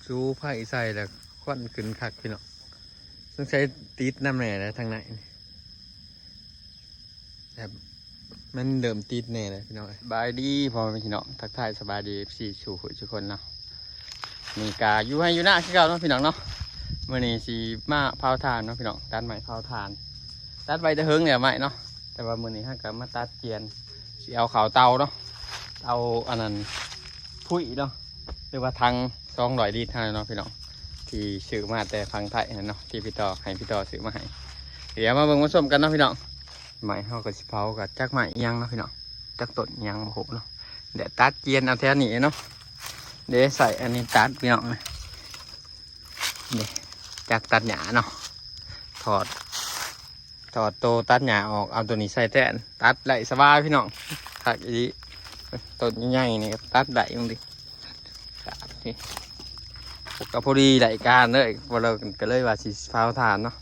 ຊູໄຟໃສ່ແລ້ວຄວັນຂຶ້ນຄັກພີ່ນ້ອງ. ສົງໄສຕິດນຳແນ່ແຫຼະທາງໃນນີ້ ແບບມັນເລີ່ມຕິດແນ່ແລ້ວພີ່ນ້ອງ. ສະບາຍດີພໍ່ແມ່ພີ່ນ້ອງ ທັກທາຍສະບາຍດີເອັຟຊີສູ່ຜູ້ສູ່ຄົນເນາະ. ນີ້ກະຢູ່ໄຮ່ຢູ່ນາຄືເກົ່າເນາະພີ່ນ້ອງເນາະ. ມື້ນີ້ຊິມາເຜົາຖ່ານເນາະພີ່ນ້ອງ ຕັດໄມ້ເຜົາຖ່ານ. ຕັດໄວ້ແຕ່ເຫິງແລ້ວໄມ້ເນາະ ແຕ່ວ່າມື້ນີ້ເຮົາກະມາຕັດຈຽນ ຊິເອົາເຂົ້າເຕົາເນາະ ເຕົາອັນນັ້ນ ພຸ້ຍເນາະ ຫຼືວ່າຖັງສອງຮ້ອຍລິດຫັ້ນເນາະພີ່ນ້ອງ ທີ່ຊື້ມາແຕ່ຝັ່ງໄທຫັ້ນເນາະ ທີ່ພີ່ຕໍ່ ໃຫ້ພີ່ຕໍ່ຊື້ມາໃຫ້. ດຽວມາເບິ່ງມາຊົມກັນເນາະພີ່ນ້ອງ. ໄມ້ເຮົາກໍຊິເຜົາ ກໍຈັກໄມ້ອີ່ຫຍັງເນາະພີ່ນ້ອງ ຈັກຕົ້ນອີ່ຫຍັງບໍ່ຮູ້ເນາະ. ດຽວຕັດຈຽນເອົາແຖວນີ້ເນາະ ເດ ໃຊ້ອັນນີ້ຕັດພີ່ນ້ອງ ເດ ຈັກຕັດຫຍ້າເນາະ ຖອດ ຖອດໂຕຕັດຫຍ້າອອກ ເອົາໂຕນີ້ໃສ່ແທນ ຕັດໄດ້ສະບາຍພີ່ນ້ອງ ຄັກອີ່ຫຼີ. ຕົ້ນໃຫຍ່ໆນີ້ຕັດໄດ້ຈັ່ງຊີ້ ກໍພໍດີໄດ້ການເລີຍ ກໍເລີຍ ກໍເລີຍວ່າຊິເຜົາຖ່ານເນາະ.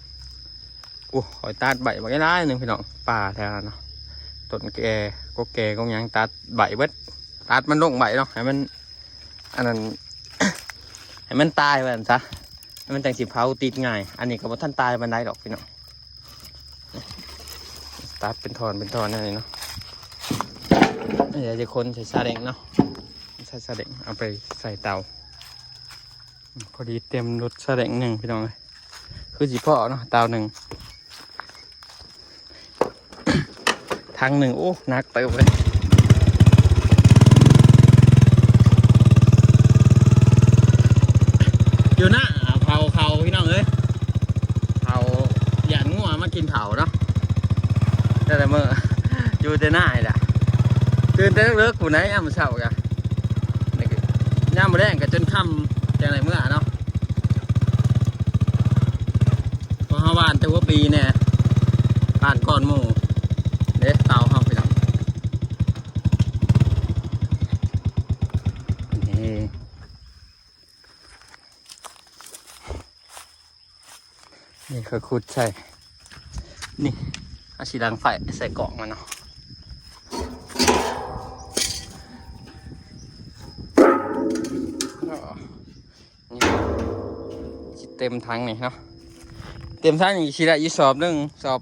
ໂອ້ ຂ້ອຍຕັດໃບບັກຫຼາຍໜຶ່ງພີ່ນ້ອງ ປ່າແຖວນັ້ນເນາະ ຕົ້ນແກ່ ກົກແກ່ກົກຫຍັງ ຕັດໃບເບິດ ຕັດມັນລົງໃບເນາະ ໃຫ້ມັນ ອັນນັ້ນ ໃຫ້ມັນຕາຍວ່າຊັ້ນຊະ ໃຫ້ມັນຈັ່ງຊິເຜົາຕິດງ່າຍ. ອັນນີ້ກໍບໍ່ທັນຕາຍປານໃດດອກພີ່ນ້ອງ ຕັດເປັນທ່ອນເປັນທ່ອນແນວນີ້ເນາະ. ດຽວຈະຂົນໃສ່ຊາເລັງເນາະ ໃສ່ຊາເລັງເອົາໄປໃສ່ເຕົາ. ພໍດີເຕັມລົດຊາເລັງໜຶ່ງພີ່ນ້ອງເອີຍ ຄືຊິພໍເນາະ ເຕົາໜຶ່ງ ຖັງໜຶ່ງ ໂອ້ ໜັກເຕີບເລີຍ. ຢູ່ນາເຜົາເຂົ້າພີ່ນ້ອງເອີຍ ເຜົາຢ້ານງົວມາກິນເຂົ້າເນາະ ແຕ່ລະມື້ຢູ່ແຕ່ນານີ້ແຫຼະ ຕື່ນແຕ່ເລິກໆພຸ້ນໃດ ຍາມມື້ເຊົ້າກະ ນີ້ກະ ຍາມມື້ແລງກະຈົນຄ່ຳ ຈັ່ງໄດ້ເມືອເນາະ. ເພາະເຮົາຫວ່ານແຕ່ຫົວປີແດ່ ຫວ່ານກ່ອນໝູ່ເດ້ ເຕົາເຮົາພີ່ນ້ອງ. ນີ້ ນີ້ຂ້ອຍຂຸດໃສ່ ນີ້ ເຮົາຊິດັງໄຟໃສ່ກ້ອງມັນເນາະ. ນີ້ ຊິເຕັມຖັງນີ້ເນາະ ເຕັມຖັງນີ້ຊິໄດ້ຢູ່ສອບໜຶ່ງ ສອບ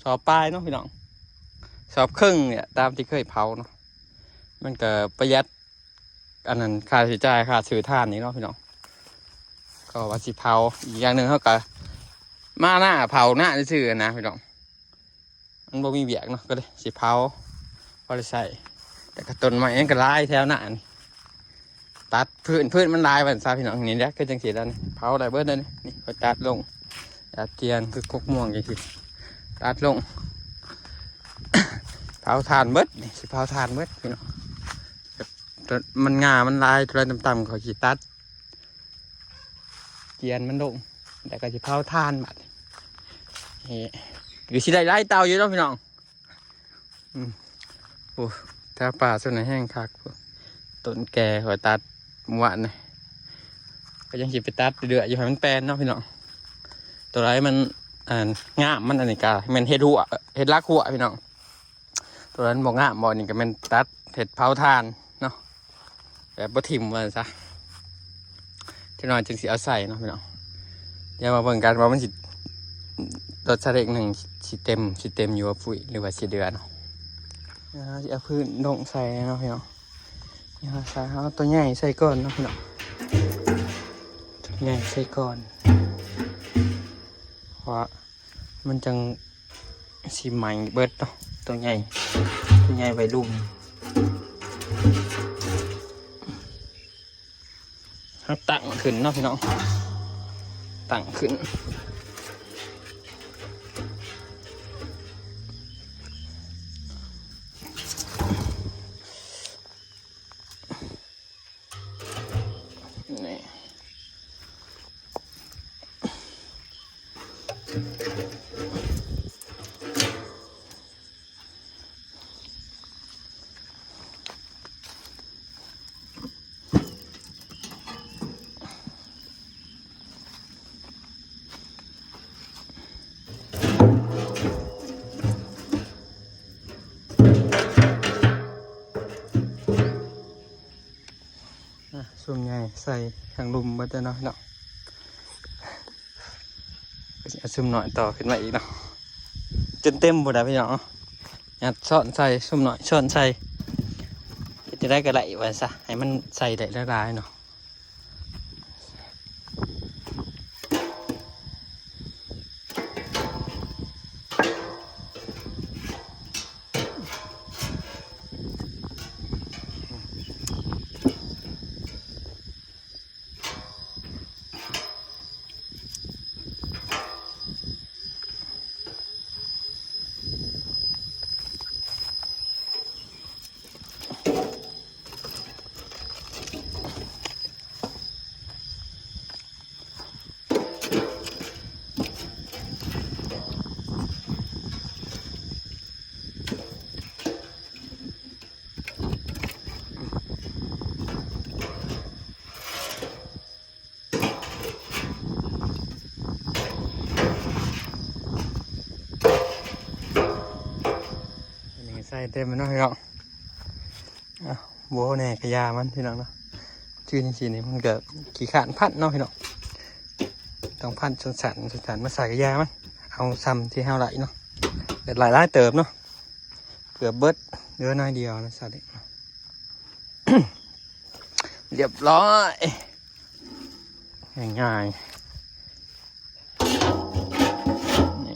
ສອບປາຍເນາະພີ່ນ້ອງ ສອບເຄິ່ງນີ້ແຫຼະ ຕາມທີ່ເຄີຍເຜົາເນາະ. ມັນກະປະຢັດ ອັນນັ້ນ ຄ່າໃຊ້ຈ່າຍ ຄ່າຊື້ຖ່ານນີ້ເນາະພີ່ນ້ອງ. ກໍວ່າຊິເຜົາ ອີກຢ່າງໜຶ່ງເຮົາກະມານາເຜົານາຊື່ໆນະພີ່ນ້ອງ ມັນບໍ່ມີວຽກເນາະ ກໍເລີຍຊິເຜົາພໍໄດ້ໃຊ້. ແຕ່ກະຕົ້ນໄມ້ມັນກະຫຼາຍແຖວໜ້ານີ້ ຕັດພື້ນ ພື້ນມັນຫຼາຍວ່າຊັ້ນຊະພີ່ນ້ອງ. ນີ້ແຫຼະ ຄືຈັ່ງຊີ້ແລ້ວນີ້ ເຜົາໄດ້ເບິດເລີຍນີ້ ຂ້ອຍຕັດລົງ ຕັດຈຽນຄືກົກມ່ວງຈັ່ງຊີ້ ຕັດລົງ ເຜົາຖ່ານເບິດນີ້ ຊິເຜົາຖ່ານເບິດພີ່ນ້ອງ. ມັນງ່າມັນຫຼາຍ ໂຕໃດຕ່ຳໆ ຂ້ອຍຊິຕັດຈຽນມັນລົງ ແລ້ວກໍຊິເຜົາຖ່ານບາດນີ້. ນີ້ ຄືຊິໄດ້ຫຼາຍເຕົາຢູ່ເນາະພີ່ນ້ອງ. ອືມ ໂອ້ ຖ້າປ່າສ່ວນໃຫຍ່ແຮງຄັກ ຕົ້ນແກ່ຂ້ອຍຕັດມື້ວານນີ້ ກໍຍັງຊິໄປຕັດເລື້ອຍໆຢູ່ ໃຫ້ມັນແປນເນາະພີ່ນ້ອງ. ໂຕໃດມັນ ອ່າ ງາມ ມັນອັນນີ້ກະແມ່ນເຮັດຫົວ ເຮັດຫຼັກຫົວພີ່ນ້ອງ. ໂຕໃດມັນບໍ່ງາມບໍ່ນີ້ກະແມ່ນຕັດເຮັດເຜົາຖ່ານເນາະ ແບບບໍ່ຖິ້ມວ່າຊັ້ນຊະ. ຈັກໜ້ອຍຈຶ່ງຊິເອົາໃສ່ເນາະພີ່ນ້ອງ. ດຽວມາເບິ່ງກັນວ່າມັນຊິ ລົດຊາເລັງໜຶ່ງຊິເຕັມ ຊິເຕັມຢູ່ບໍ່ປຸ້ຍ ຫຼືວ່າຊິເດືອເນາະ. ດຽວເຮົາຊິເອົາພື້ນລົງໃສ່ເນາະພີ່ນ້ອງ. ດຽວເຮົາໃສ່ ເຮົາເອົາຕົວໃຫຍ່ໃສ່ກ່ອນເນາະພີ່ນ້ອງ ຕົວໃຫຍ່ໃສ່ກ່ອນ ເພາະວ່າ ມັນຈັ່ງຊິໄໝ້ເບິດເນາະ ຕົວໃຫຍ່ ຕົວໃຫຍ່ໄວ້ລຸມ. ເຮົາຕັ້ງຂຶ້ນເນາະພີ່ນ້ອງ ຕັ້ງຂຶ້ນ. ນີ້ ນີ້ ຊຸມໃຫຍ່ໃສ່ຂ້າງລຸ່ມເບິດແລ້ວເນາະ ເນາະ. ເອົາຊຸມນ້ອຍຕໍ່ຂຶ້ນມາອີກເນາະ ຈົນເຕັມພຸ້ນນະພີ່ນ້ອງເນາະ. ຍັດຊ້ອນໃສ່ ຊຸມນ້ອຍຊ້ອນໃສ່ ເຮັດຈັ່ງໃດກໍໄດ້ວ່າຊະ ໃຫ້ມັນໃສ່ໄດ້ຫຼາຍໆເນາະ. ອັນນີ້ໃສ່ເຕັມເນາະພີ່ນ້ອງ. ອ່ະ ໂບແດ່ກະຢາມັນພີ່ນ້ອງເນາະ. ຈື່ຈັ່ງຊີ້ນີ້ມັນກະຂີ້ຄ້ານພັນເນາະພີ່ນ້ອງ. ຕ້ອງພັນສັ້ນໆ ສັ້ນໆ ມາໃສ່ກະຢາມັນ. ເອົາຊ່ຳທີ່ເຮົາໄດ້ເນາະ. ເກີດຫຼາຍໆເຕີບເນາະ. ເກືອບເບິດ ເຫຼືອໜ້ອຍດຽວນະ ສາວເດັກ. ຮຽບຮ້ອຍ ງ່າຍໆ. ນີ້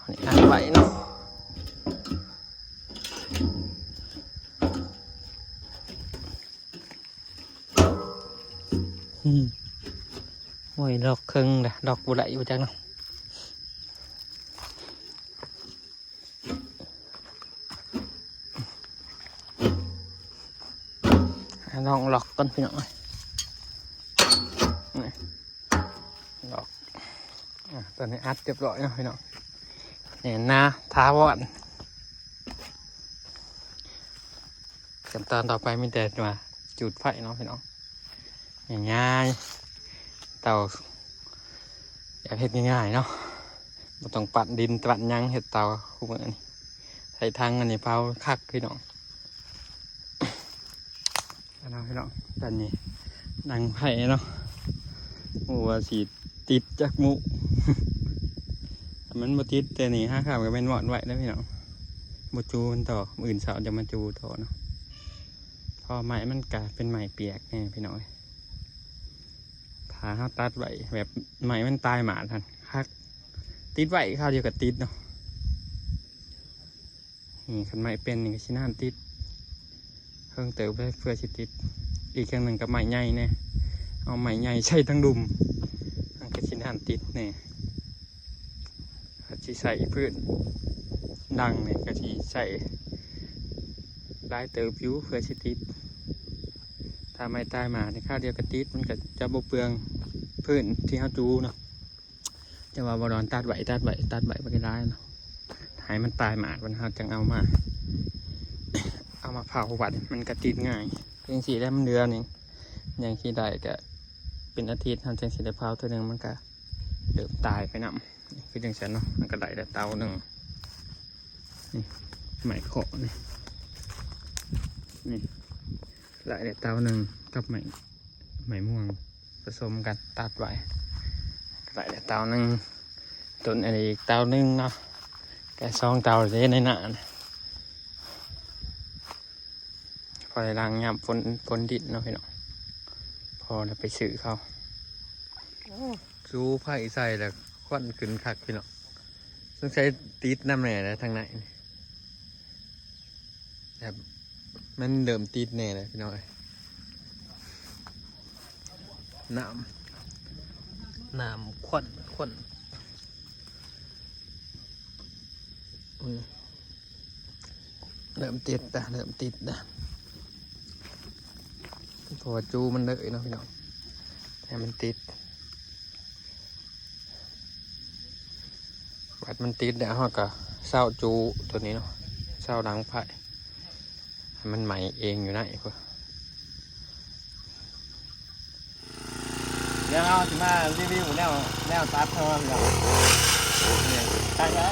ເອົານີ້ອັດໄວ້ເນາະ. ອືມ ໂອ້ຍ ລັອກເຄິ່ງລະ ລັອກບໍ່ໄດ້ຢູ່ຈັກເນາະ. ລອງລັອກກ່ອນພີ່ນ້ອງເອີຍ. ນີ້ ລັອກ. ອ່າ ຕອນນີ້ອັດຮຽບຮ້ອຍເນາະພີ່ນ້ອງ. ແໜ້ນໜາຖາວອນ. ຂັ້ນຕອນຕໍ່ໄປມີແຕ່ວ່າຈູດໄຟເນາະພີ່ນ້ອງ. ງ່າຍໆ ເຕົາ ແບບເຮັດງ່າຍໆເນາະ. ບໍ່ຕ້ອງປັ້ນດິນປັ້ນຫຍັງ ເຮັດເຕົາ. ຄູ່ມື້ນີ້ໃຊ້ຖັງອັນນີ້ເຜົາຄັກພີ່ນ້ອງ. ເອົາເນາະພີ່ນ້ອງ ຕອນນີ້ດັງໄຟເນາະ. ບໍ່ຮູ້ວ່າຊິຕິດຈັກມື້. ຖ້າມັນບໍ່ຕິດແຕ່ນີ້ຫາຄ່ຳກໍແມ່ນມອດໄວ້ເດີພີ່ນ້ອງ. ບໍ່ຈູມັນຕໍ່ ມື້ອື່ນເຊົ້າຈະມາຈູຕໍ່ເນາະ. ເພາະໄມ້ມັນກະເປັນໄມ້ປຽກແນ່ພີ່ນ້ອງເອີຍ. ຖ້າເຮົາຕັດໄວ້ແບບໄມ້ມັນຕາຍໝາດຫັ້ນຄັກ. ຕິດໄວ້ຄາວດຽວກໍຕິດເນາະ. ນີ້ ຄັນໄມ້ເປັນນີ້ກໍຊິນານຕິດ ເຫິງເຕີບເລີຍເພື່ອຊິຕິດ. ອີກຢ່າງໜຶ່ງກໍໄມ້ໃຫຍ່ແນ່ ເອົາໄມ້ໃຫຍ່ໃສ່ທັງລຸ່ມ ມັນກໍຊິນານຕິດແນ່. ຖ້າຊິໃສ່ພື້ນດັງນີ້ກໍຊິໃສ່ຫຼາຍເຕີບຢູ່ເພື່ອຊິຕິດ. ຖ້າໄມ້ຕາຍໝາດນີ້ຄາວດຽວກໍຕິດ ມັນກໍຈະບໍ່ເປືອງພື້ນທີ່ເຮົາຈູເນາະ. ແຕ່ວ່າບໍ່ດອນຕັດໄວ້ ຕັດໄວ້ ຕັດໄວ້ບໍ່ໄດ້ຫຼາຍເນາະ ໃຫ້ມັນຕາຍໝາດ ບັດເຮົາຈັ່ງເອົາມາ ເອົາມາເຜົາ ບັດມັນກະຕິດງ່າຍ. ຈັ່ງຊີ້ແຫຼະ ມັນເຫຼືອນີ້ ຍັງຊິໄດ້ກະເປັນອາທິດ ເຮົາຈັ່ງຊິໄດ້ເຜົາເທື່ອໜຶ່ງ ມັນກະເລີ່ມຕາຍໄປນຳ. ຄືຈັ່ງຊັ້ນເນາະ ມັນກະໄດ້ແລ້ວເຕົາໜຶ່ງ. ນີ້ ໄມ້ເຄາະນີ້ ນີ້ ໄດ້ແລ້ວເຕົາໜຶ່ງກັບໄມ້ ໄມ້ມ່ວງ ປະສົມກັນຕັດໄວ້ ກໍໄດ້ແລ້ວເຕົາໜຶ່ງ. ຕົ້ນອັນນີ້ອີກເຕົາໜຶ່ງເນາະ ກະສອງເຕົາເດ້ໃນໜ້ານະ. ພໍໄດ້ລ້າງຍາມຝົນ ຝົນດິນເນາະພີ່ນ້ອງ ພໍໄດ້ໄປຊື້ເຂົາ. ໂອ້ ຈູໄຟໃສ່ແລ້ວຄວັນຂຶ້ນຄັກພີ່ນ້ອງ. ສົງໄສຕິດນຳແນ່ແຫຼະທາງໃນ ແບບມັນເລີ່ມຕິດແນ່ແລ້ວພີ່ນ້ອງເອີຍ. ນ້ຳ ນ້ຳ ຄວັນ ຄວັນ ອືມ ເລີ່ມຕິດແລ້ວ ເລີ່ມຕິດແລ້ວ. ເພາະວ່າຈູມັນເລີຍເນາະພີ່ນ້ອງ ໃຫ້ມັນຕິດ. ບັດມັນຕິດແລ້ວ ເຮົາກໍເຊົາຈູໂຕນີ້ເນາະ ເຊົາດັງໄຟ ໃຫ້ມັນໄໝ້ເອງຢູ່ໃນພຸ້ນ. ດຽວເຮົາຊິມາຣີວິວແນວ ແນວຕັດເຮົາເນາະ ນີ້ ຕັດໄດ້.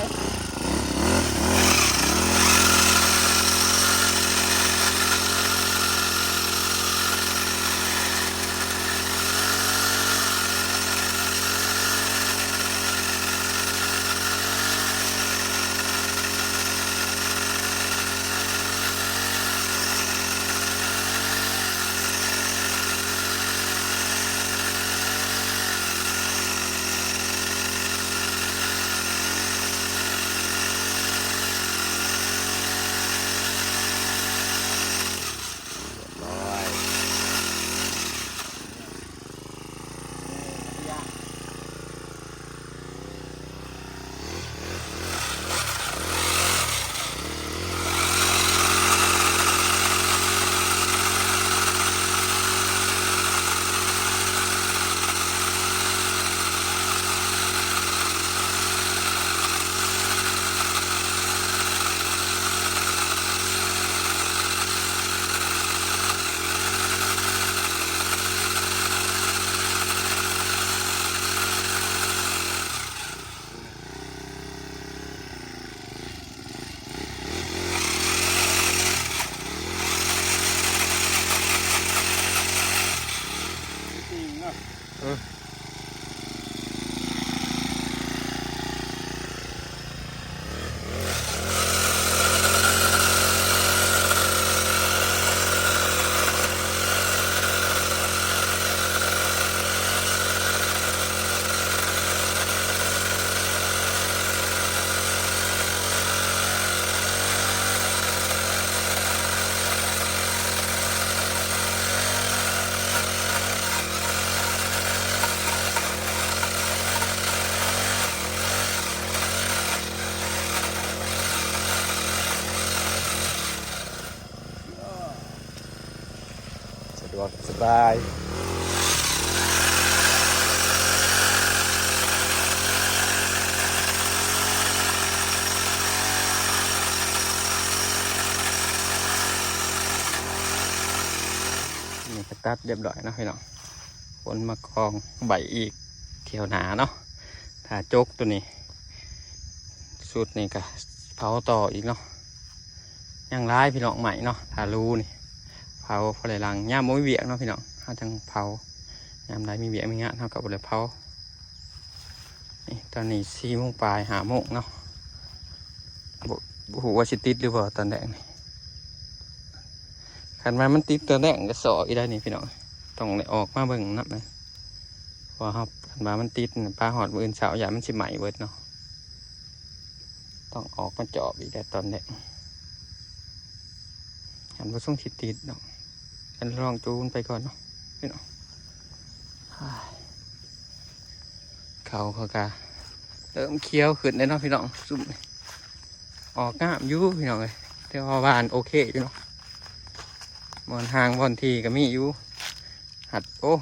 ສະດວກສະບາຍ. ນີ້ກະຕັດຮຽບຮ້ອຍເນາະພີ່ນ້ອງ. ຄົນມາກອງໃບອີກ ທ່ຽວໜ້າເນາະ. ຖ້າຈົກໂຕນີ້ ຊຸດນີ້ກະເຜົາຕໍ່ອີກເນາະ. ຍັງຫຼາຍພີ່ນ້ອງ ໄມ້ເນາະ. ຖ້າຣູນີ້ເຜົາພໍໄດ້ຫຼັງ ຍາມບໍ່ມີວຽກເນາະພີ່ນ້ອງ ເຮົາຈັ່ງເຜົາ. ຍາມໃດມີວຽກມີງານ ເຮົາກະບໍ່ໄດ້ເຜົາ. ນີ້ຕອນນີ້ສີ່ໂມງປາຍ ຫ້າໂມງເນາະ. ບໍ່ ບໍ່ຮູ້ວ່າຊິຕິດຫຼືບໍ່ຕອນແລງນີ້. ຄັນວ່າມັນຕິດຕອນແລງກະຊອກອີກໄດ໋ນີ້ພີ່ນ້ອງ. ຕ້ອງໄດ້ອອກມາເບິ່ງນຳນະ ເພາະວ່າເຮົາ ຄັນວ່າມັນຕິດນະ ປາຮອດມື້ອື່ນເຊົ້າ ຢ້ານມັນຊິໄໝ້ເບິດເນາະ. ຕ້ອງອອກມາຈອບອີກແລ້ວຕອນແລງ. ຫັ້ນບໍ່ຊົງຊິຕິດດອກ. ອັນລອງຈູນໄປກ່ອນເນາະພີ່ນ້ອງ. ເຂົ້າເຂົາກະເລີ່ມຂຽວຂຶ້ນແລ້ວເນາະພີ່ນ້ອງ. ຊຸມນີ້ອອກງາມຢູ່ພີ່ນ້ອງເອີຍ ແຕ່ວ່າຫວ່ານໂອເຄຢູ່ເນາະ. ບ່ອນຫ່າງບ່ອນທີ່ກະມີຢູ່. ຫັດ ໂອ້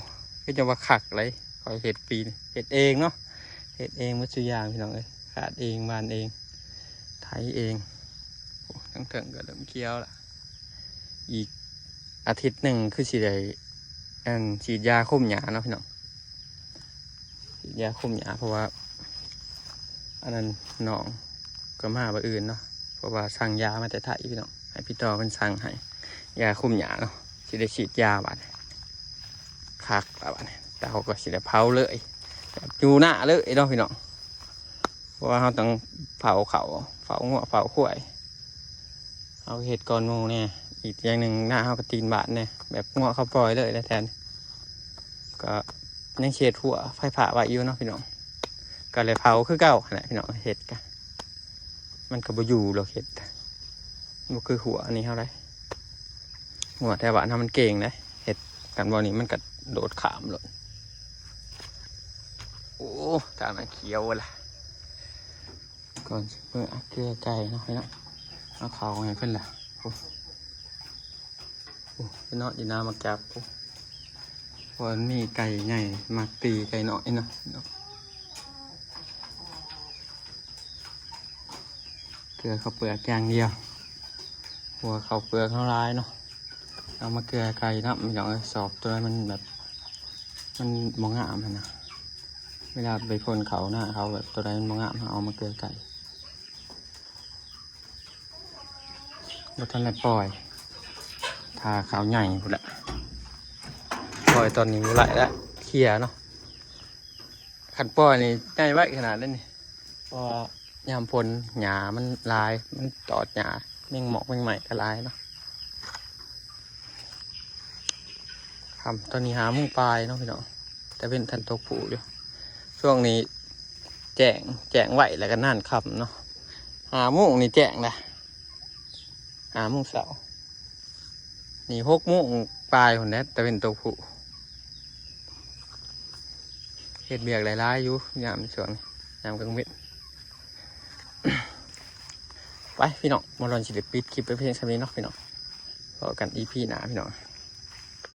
ຄືຈະວ່າຄັກຫຼາຍ. ຂ້ອຍເຮັດປີນີ້ ເຮັດເອງເນາະ ເຮັດເອງໝົດຊຸຢ່າງພີ່ນ້ອງເອີຍ. ຄາດເອງ ຫວ່ານເອງ ໄຖເອງ. ໂອ້ ທາງເທິງກະເລີ່ມຂຽວລະ. ອີກອາທິດໜຶ່ງຄືຊິໄດ້ ອັນ ສີດຢາຄຸມຫຍ້າເນາະພີ່ນ້ອງ. ສີດຢາຄຸມຫຍ້າ ເພາະວ່າ ອັນນັ້ນ ນ້ອງກະມາມື້ອື່ນເນາະ. ເພາະວ່າສັ່ງຢາມາແຕ່ໄທພີ່ນ້ອງ ໃຫ້ພີ່ຕໍ່ເພິ່ນສັ່ງໃຫ້ ຢາຄຸມຫຍ້າເນາະ. ຊິໄດ້ສີດຢາບາດນີ້ ຄັກລະບາດນີ້. ເຕົາກະຊິໄດ້ເຜົາເລີຍ ແບບຢູ່ນາເລີຍເນາະພີ່ນ້ອງ. ເພາະວ່າເຮົາຕ້ອງເຝົ້າເຂົ້າ ເຝົ້າງົວ ເຝົ້າຄວາຍ. ເຮົາເຮັດກ່ອນໝູ່ແດ່. ອີກຢ່າງໜຶ່ງ ນາເຮົາກະຕີນບາດແດ່ ແບບງົວເຂົ້າປ່ອຍເລີຍແຫຼະແຖວນີ້. ກະຍັງຊິເຮັດຮົ້ວໄຟຟ້າໄວ້ຢູ່ເນາະພີ່ນ້ອງ. ກະເລີຍເຜົາຄືເກົ່າຫັ້ນແຫຼະພີ່ນ້ອງ. ເຮັດກະ ມັນກະບໍ່ຢູ່ດອກ ເຮັດ ບໍ່ຄືຮົ້ວອັນນີ້ເຮົາໄດ໋. ຮົ້ວແຖວບ້ານເຮົາມັນເກັ່ງເດ້ ເຮັດກັນບໍ່ນີ້ມັນກະໂດດຂ້າມໂລດ. ໂອ້ ທາງນັ້ນຂຽວເວີ້ຍລະ. ກ່ອນຊິເມືອເກືອໄກ່ເນາະພີ່ນ້ອງ ເອົາເຂົ້າໃຫ້ເພິ່ນລະ. ໂອ້ ໂອ້ ເນາະ ຢູ່ນາໝາກຈັບ ໂອ້ ເພາະມັນມີໄກ່ໃຫຍ່ມັກຕີໄກ່ນ້ອຍເນາະ. ເກືອເຂົ້າເປືອກຢ່າງດຽວ ເພາະວ່າເຂົ້າເປືອກເຮົາຫຼາຍເນາະ. ເອົາມາເກືອໄກ່ນຳພີ່ນ້ອງເອີຍ. ຊອບໂຕໃດມັນແບບ ມັນບໍ່ງາມຫັ້ນນະ ເວລາໄປພົ່ນເຂົ້ານາເຂົາ ແບບໂຕໃດມັນບໍ່ງາມ ເຮົາເອົາມາເກືອໄກ່. ບໍ່ທັນໄດ້ປ່ອຍ ຖ້າເຂົາໃຫຍ່ພຸ້ນແຫຼະ. ປ່ອຍຕອນນີ້ບໍ່ໄດ້ລະ ເຄຍເນາະ. ຄັນປ່ອຍນີ້ໃຫຍ່ໄວຂະໜາດໃດນີ້ ເພາະວ່າຍາມຝົນຫຍ້າມັນຫຼາຍ ມັນຕອດຫຍ້າ ແມງໝອກແມງໄມ້ກະຫຼາຍເນາະ. ຄ່ຳຕອນນີ້ຫ້າໂມງປາຍເນາະພີ່ນ້ອງ ຕາເວັນທັນຕົກພຸຢູ່. ຊ່ວງນີ້ແຈ້ງ ແຈ້ງໄວ ແລ້ວກະນານຄ່ຳເນາະ. ຫ້າໂມງນີ້ແຈ້ງລະ ຫ້າໂມງເຊົ້າ. ນີ້ຫົກໂມງປາຍພຸ້ນແຫຼະ ຕາເວັນຕົກພຸ. ເຮັດວຽກຫຼາຍໆຢູ່ຍາມຊ່ວງນີ້ ຍາມກາງເວັນ. ໄປພີ່ນ້ອງ ໝໍລອນຊິໄດ້ປິດຄລິບໄວ້ພຽງສ່ຳນີ້ເນາະພີ່ນ້ອງ. ພໍ້ກັນອີພີໜ້າພີ່ນ້ອງ.